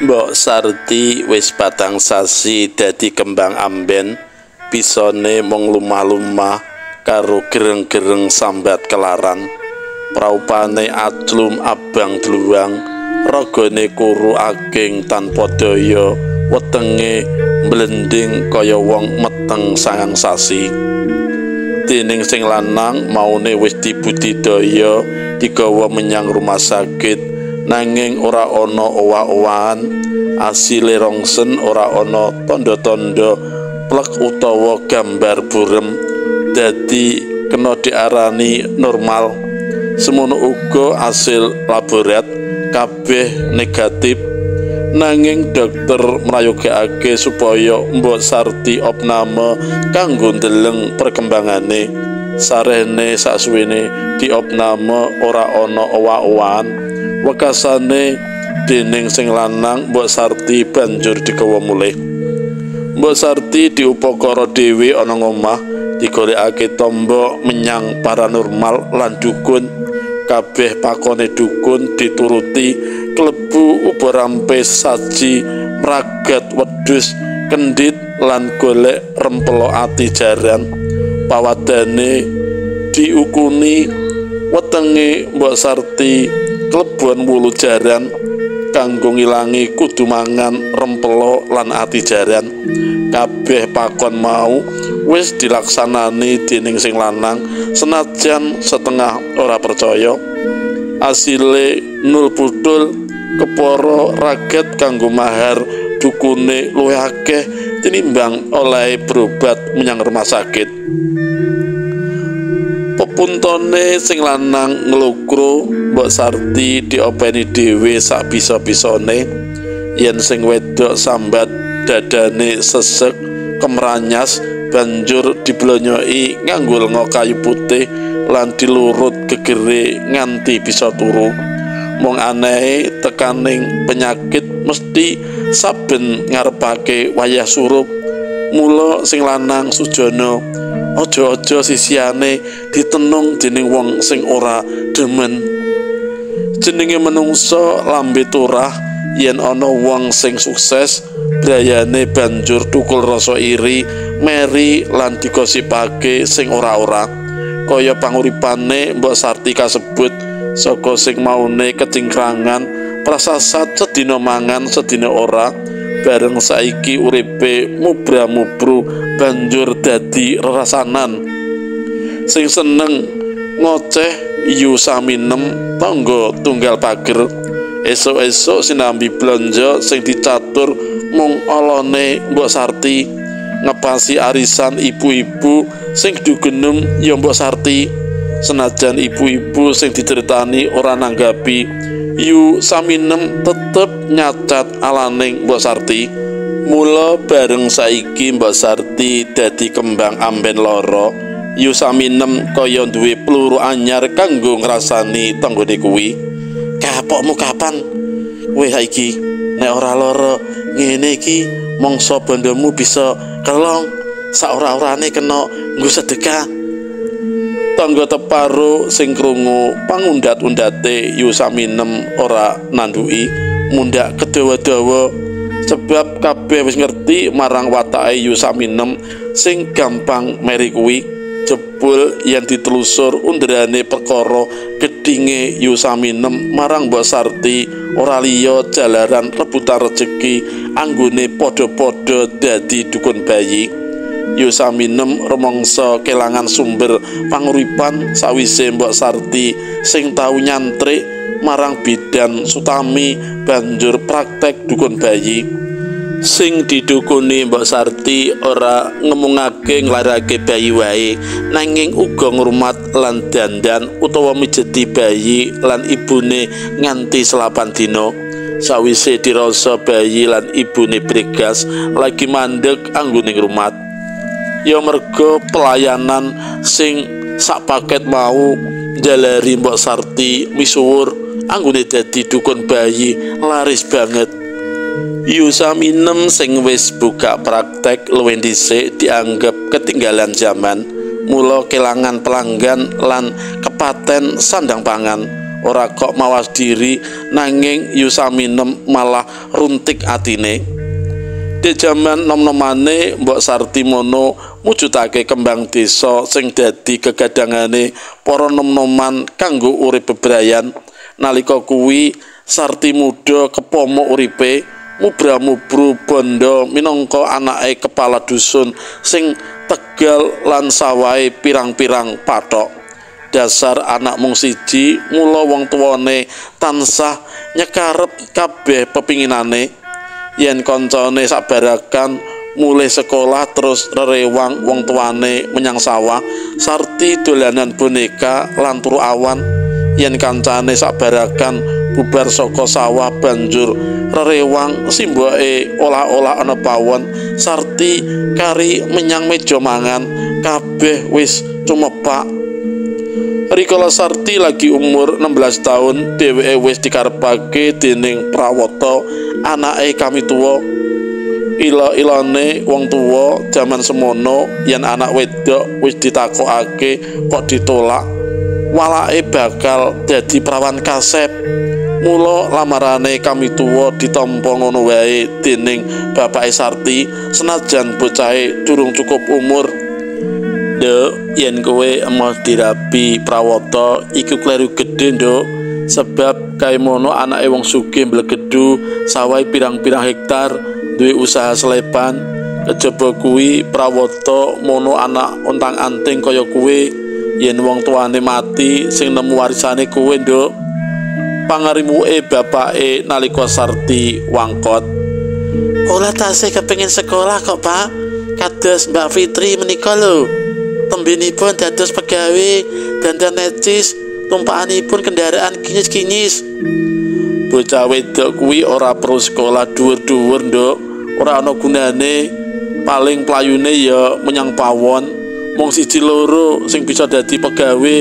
Mbok Sarti wis patang sasi dadi kembang amben, pisone mung lumah-lumah karo gereng-gereng sambat kelaran. Praupane aclum abang dluwang, ragane kuru ageng tanpa daya, wetenge mlending kaya wong meteng sangang sasi. Dening sing lanang maune wis dibudidaya digawa menyang rumah sakit, nanging ora ana owah-owahan, asile rongsen ora ana tandha-tandha plek utawa gambar burem, dadi kena diarani normal. Semono uga asil laborat kabeh negatif, nanging dokter mrayogakake supaya Mbok Sarti opname kanggo ndeleng perkembangane. Sarehne saksuwene diopname ora ana owah-owahan. Wekasane dening sing lanang, Mbok Sarti banjur digawa mulih. Mbok Sarti diupakara dhewe ana ngomah, digolekake tamba menyang paranormal lan dukun. Kabeh pakone dukun dituruti, klebu uba rampe saji, mragat wedhus, kendhit lan golek rempelo ati jaran. Pawadane diukuni wetenge Mbok Sarti klebon wulu jaran kanggo ngilangi kudu mangan rempelo lan ati jaran. Kabeh pakon mau wis dilaksanani dening sing lanang senajan setengah ora percaya. Asile nul putul, kepara raget kanggo mahar dukune luwih akeh tinimbang olehe berobat menyang rumah sakit. Pepuntone sing lanang nglukro, Mbok Sarti diopeni dhewe sak bisa-bisane. Yen sing wedok sambat dadane sesek kemranyas, banjur diblonyoki nganggo lenga kayu putih lan dilurut gegere nganti bisa turu. Mung anehe tekaning penyakit mesti saben ngarepake wayah surup. Mula sing lanang sujana aja-aja sisihane ditenung dening wong sing ora demen. Jenenge menungsa lambe turah, yen ana wong sing sukses brayane banjur tukul rasa iri, meri lan digosipake sing ora-ora. Kaya panguripane Mbok Sarti kasebut, saka sing maune kecingkrangan prasasat sedina mangan sedina ora, bareng saiki uripe mubra-mubru banjur dadi rerasanan. Sing seneng ngoceh yu saminem tangga tunggal pager, esuk-esuk sinambi blonjo sing dicatur mung olone Mbok Sarti, ngepasi arisan ibu-ibu sing dugenum ya Mbok Sarti. Senajan ibu-ibu sing diceritani ora nanggapi, yu saminem tetep nyacat alaning Mbok Sarti. Mula bareng saiki Mbok Sarti dadi kembang amben loro, yu saminem kaya duwe peluru anyar kanggo ngrasani tanggane kuwi. Kapokmu kapan? Weh saiki nek ora lara ngene iki mangsa bondomu bisa kelong, sak ora-orane kena nggo sedekah. Tangga teparo sing krungu pangundat-undate yu saminem ora nanduki, mundak kedawa-dawa sebab kabeh wis ngerti marang watake yu saminem sing gampang meri kuwi. Jebul yen ditelusur underane perkara gedhinge yu saminem marang Mbok Sarti ora liya jalaran rebutan rejeki anggone padha-padha dadi dukun bayi. Yu saminem rumangsa kelangan sumber panguripan sawise Mbok Sarti sing tau nyantrik marang bidan Sutami banjur praktek dukun bayi. Sing didukuni Mbok Sarti ora ngemungake nglairake bayi wae, nanging uga ngrumat lan dandan utawa mijeti bayi lan ibune nganti 8 dina. Sawise dirasa bayi lan ibune bregas lagi mandeg anggone ngrumat. Ya merga pelayanan sing sak paket mau njalari Mbok Sarti misuwur anggone dadi dukun bayi laris banget. Yusaminem sing wis buka praktek luwih dhisik dianggep ketinggalan zaman, mula kelangan pelanggan lan kepaten sandang pangan. Ora kok mawas diri, nanging Yusaminem malah runtik atine. Di jaman nom-nomane Mbok Sarti mono mujudake kembang desa sing dadi kegadangane para nom-noman kanggo urip bebrayan. Nalika kuwi Sarti muda kepomo uripe mubra-mubru bondo minangka anake kepala dusun sing tegal lan sawahe pirang-pirang pathok. Dasar anak mung siji, mula wong tuwane tansah nyekarep kabeh pepinginane. Yen kancane sabarakan mulih sekolah terus rerewang wong tuane menyang sawah, Sarti dolanan boneka lan turu awan. Yen kancane sabarakan bubar saka sawah banjur rerewang simboke olah-olah ana pawon, Sarti kari menyang meja mangan, kabeh wis cumepak. Rikala Sarti lagi umur 16 tahun, dheweke wis dikarepake dening Prawata anake kamituwa. Ila-ilane wong tuwa jaman semono yen anak wedok wis ditakokake kok ditolak, walake bakal dadi prawan kasep. Mula lamarane kamituwa ditampa ngono wae dening bapake Sarti senajan bocahe durung cukup umur. Nduk, yen kowe emoh dirabi Prawata iku kleru gedhe, Nduk. Sebab kae mono anake wong sugih mblegedhu, sawahe pirang-pirang hektar, duwe usaha selepan. Kejaba kuwi Prawata mono anak ontang-anting kaya kowe. Yen wong tuane mati sing nemu warisane kowe, Nduk. Pangarimuke bapake nalika Sarti wangkot. Ora tasih kepengin sekolah kok, Pak. Kados Mbak Fitri menika lho. Tembinipun dados pegawe, dandan necis, tumpakanipun kendaraan kinyis-kinyis. Bocah wedok kuwi ora perlu sekolah dhuwur-dhuwur, Nduk. Ora ana gunane, paling playune ya menyang pawon. Mung siji loro sing bisa dadi pegawe.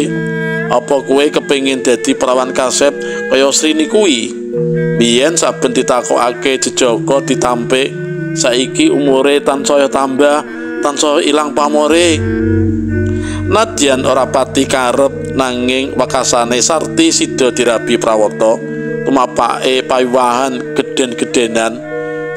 Apa kowe kepengin dadi perawan kasep kaya Srini kuwi? Biyen saben ditakokake jejaka ditampik, saiki umure tansaya tambah, tansaya ilang pamore. Nadyan ora pati karep, nanging wekasane Sarti sida dirabi Prawata. Tumapake pawiwahan gedhen-gedhenan.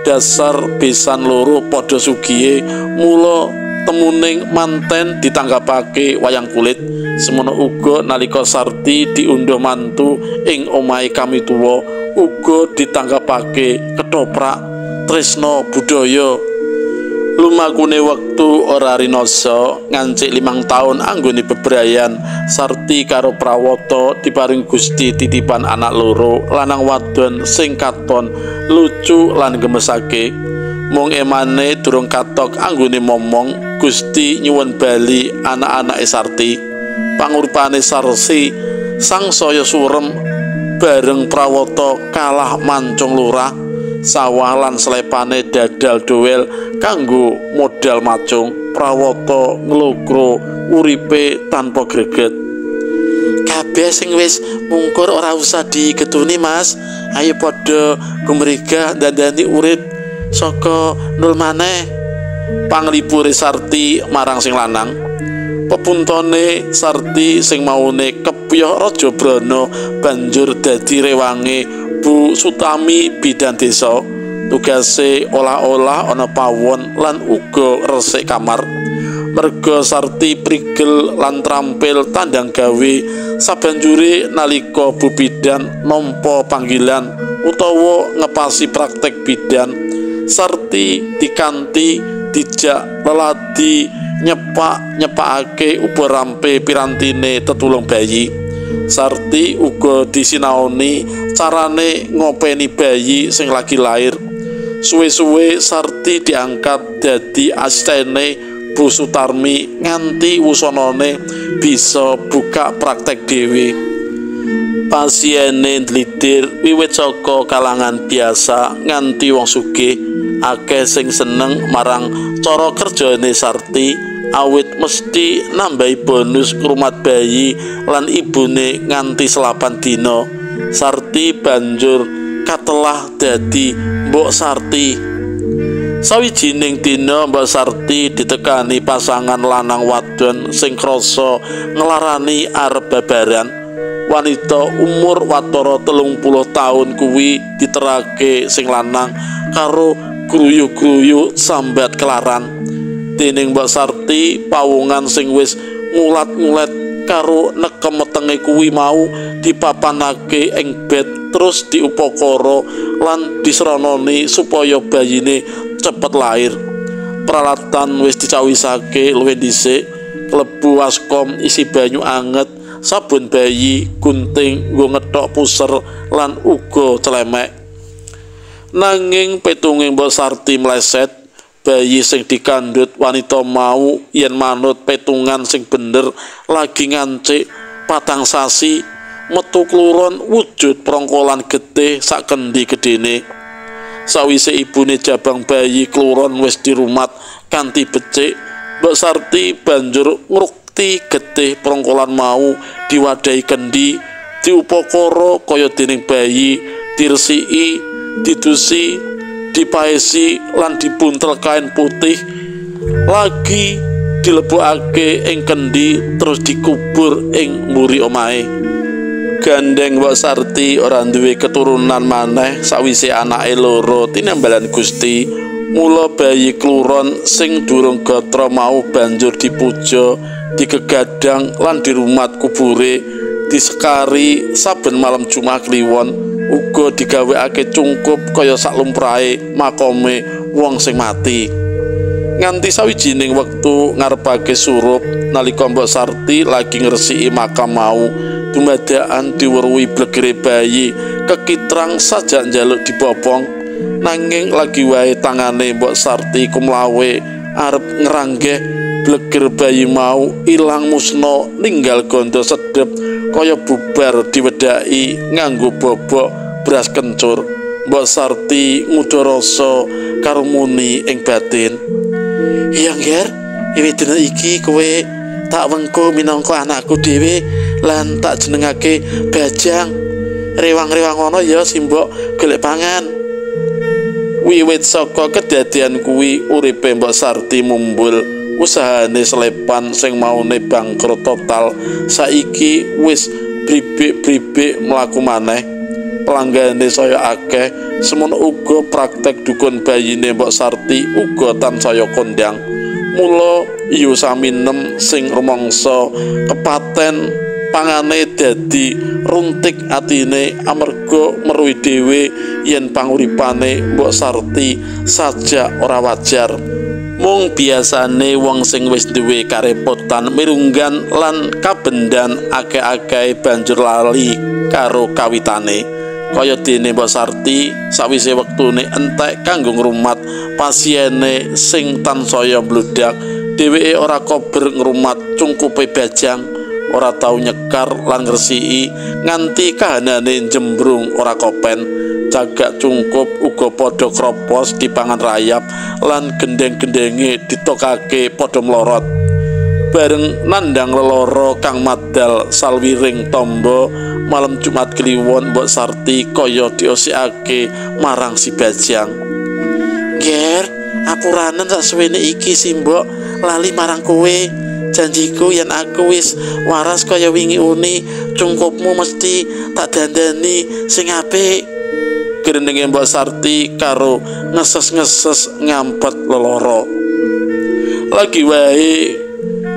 Dasar besan loro padha sugihe, mula temuning manten ditanggapake wayang kulit. Semono uga nalika Sarti diundhuh mantu ing omahe kamituwa uga ditanggapake ketoprak tresna budaya. Lumakune wektu ora rinasa, ngancik 5 taun anggone bebrayan, Sarti karo Prawata diparing Gusti titipan anak loro lanang wadon sing katon lucu lan gemesake. Mung emane durung katok anggone momong, Gusti nyuwun bali anak-anake Sarti. Panguripane Sarsi sangsaya surem bareng Prawata kalah mancung lurah. Sawah lan selepane dadal doel kanggo modal macung. Prawata nglokro uripe tanpa greget. Kabeh sing wis mungkur ora usah digetuni, Mas. Ayo padha gumregah dandani urip saka nol maneh. Panglipure Sarti marang sing lanang. Pepuntone Sarti sing maune kepyoh Raja Brana banjur dadi rewange Bu Sutami bidan desa. Tugase olah-olah ana pawon lan uga resik kamar. Merga Sarti prigel lan trampil tandang gawe, sabanjure nalika Bu Bidan nampa panggilan utawa ngepasi praktek bidan, Sarti dikanti dijak leladi nyepak-nyepakake uba rampe pirantine tetulung bayi. Sarti uga disinaoni carane ngopeni bayi sing lagi lair. Suwe-suwe Sarti diangkat dadi asistene Bu Sutarmi nganti wusanane bisa buka praktek dhewe. Pasiene ndlidir wiwit saka kalangan biasa nganti wong sugih, akeh sing seneng marang cara kerjane Sarti awit mesti nambahi bonus ngrumat bayi lan ibune nganti 8 dina. Sarti banjur katelah dadi Mbok Sarti. Sawijining dina Mbok Sarti ditekani pasangan lanang wadon sing krasa nglarani arep babaran. Wanita umur watara 30 taun kuwi diterake sing lanang karo gruyu-gruyu sambat kelaran. Dening Mbok Sarti pawongan sing wis ngulat-ngulet karo nekem wetenge kuwi mau dipapanake ing bed terus diupakara lan disranani supaya bayine cepet lahir. Peralatan wis dicawisake luwih dhisik, klebu waskom isi banyu anget, sabun bayi, gunting nggo ngethok puser lan uga celemek. Nanging petunge Mbok Sarti mleset, bayi sing dikandhut wanita mau yen manut petungan sing bener lagi ngancik 4 sasi metu kluron wujud prongkolan getih sak kendi gedene. Sawise ibune jabang bayi kluron wis dirumat kanthi becik, Mbok Sarti banjur ngrukti getih prongkolan mau diwadahi kendi, diupakara kaya dening bayi, diresiki, didusi, dipaesi lan dibuntel kain putih, lagi dilebokake ing kendi terus dikubur ing mburi omahe. Gandeng Mbok Sarti ora duwe keturunan maneh sawise anake loro tinambalan Gusti. Mula bayi kluron sing durung gatra mau banjur dipuja, digegadang lan dirumat kubure, disekari saben malam Jumat Kliwon, uga digawekake cungkup kaya saklumprahe makome wong sing mati. Nganti sawijining wektu ngarepake surup nalika Mbok Sarti lagi ngresiki makam mau, dumadakan diweruhi blegere bayi kekitrang sajak njaluk dibopong. Nanging lagi wae tangane Mbok Sarti kumlawe arep ngranggeh, bleger bayi mau ilang musna ninggal gondo sedhep kaya bubar diwedhaki nganggo bobok beras kencur. Mbok Sarti ngudha rasa karo muni ing batin, "Iya Ngger, wiwit dina iki kowe tak wengku minangka anakku dhewe lan tak jenengake Bajang. Rewang-rewang ana ya simbok golek pangan." Wiwit saka kedadian kuwi uripe Mbok Sarti mumbul, usahane selepan sing maune bangkrut total saiki wis bribik-bribik mlaku maneh. Pelanggane saya akeh, semono uga praktek dukun bayine Mbok Sarti uga tansaya kondang. Mula iyo saminem sing rumangsa kepaten pangane dadi runtik atine amarga meruhi dhewe yen panguripane Mbok Sarti sajak ora wajar. Mung biasane wong sing wis duwe karepotan mirunggan lan kabendan akeh-akeh banjur lali karo kawitane. Kaya dene Mbok Sarti sawise wektune entek kanggo ngrumat pasiene sing tansaya mbludak, dheweke ora kober ngrumat cungkupe Bajang, ora tau nyekar lan ngresiki nganti kahanane njembrung ora kopen. Cagak cungkup uga padha kropos dipangan rayap lan gendeng-gendenge ditokake padha mlorot. Bareng nandang leloro kang madal salwiring tombo malam Jumat Kliwon, Mbok Sarti kaya diosikake marang si Bajang. "Nger, apuranen saksuwene iki simbok lali marang kowe. Janjiku yen aku wis waras kaya wingi uni, cungkupmu mesti tak dandani sing apik." Grenenge Mbok Sarti karo ngeses-ngeses ngampet leloro. Lagi wae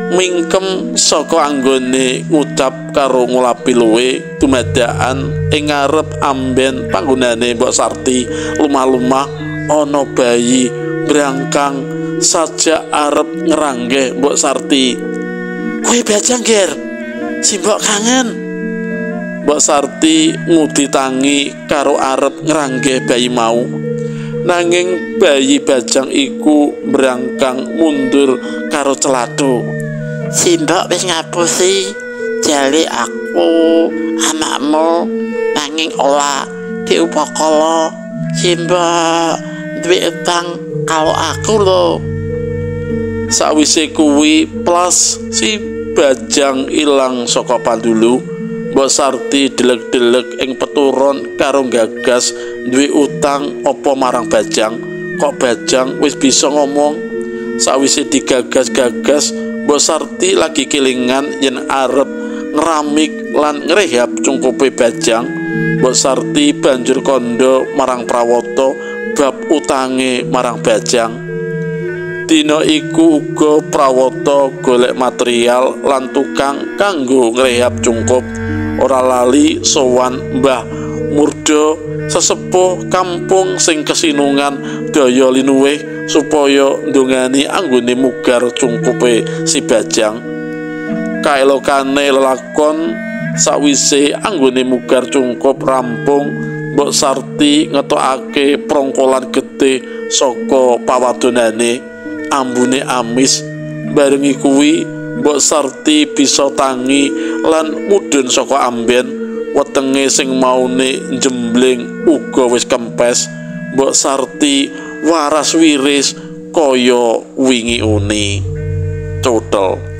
mingkem saka anggone ngucap karo ngulapi luwe dumadakan ing ngarep amben panggonane Mbok Sarti lumah-lumah ana bayi brangkang sajak arep ngranggeh Mbok Sarti. "Kowe Bajang, Ger, simbok kangen." Mbok Sarti ngudi tangi karo arep ngranggeh bayi mau. Nanging bayi Bajang iku mbrangkang mundur karo celathu. Simbok wis ngapusi jale aku anakmu nanging ora diupakala. Simbok duwe utang karo aku lho. Sawise kuwi plas si Bajang ilang saka pandulu. Mbok Sarti delek-delek ing peturon karo gagas duwe utang apa marang Bajang. Kok Bajang wis bisa ngomong. Sawise digagas-gagas, Mbok Sarti lagi kelingan yen arep ngeramik lan ngrehab cungkupe Bajang. Mbok Sarti banjur kandha marang Prawata bab utange marang Bajang. Dina iku uga Prawata golek material lan tukang kanggo ngrehab cungkup. Ora lali sowan Mbah Murda, sesepuh kampung sing kesinungan daya linuwih supaya ndongani anggone mugar cungkupe si Bajang. Kaelokane lelakon sawise anggone mugar cungkup rampung, Mbok Sarti ngetokake prongkolan getih saka pawadonane. Ambune amis. Barengi kuwi Mbok Sarti bisa tangi lan mudhun saka amben. Wetenge sing maune njembling uga wis kempes. Mbok Sarti waras wiris kaya wingi uni. Cotel.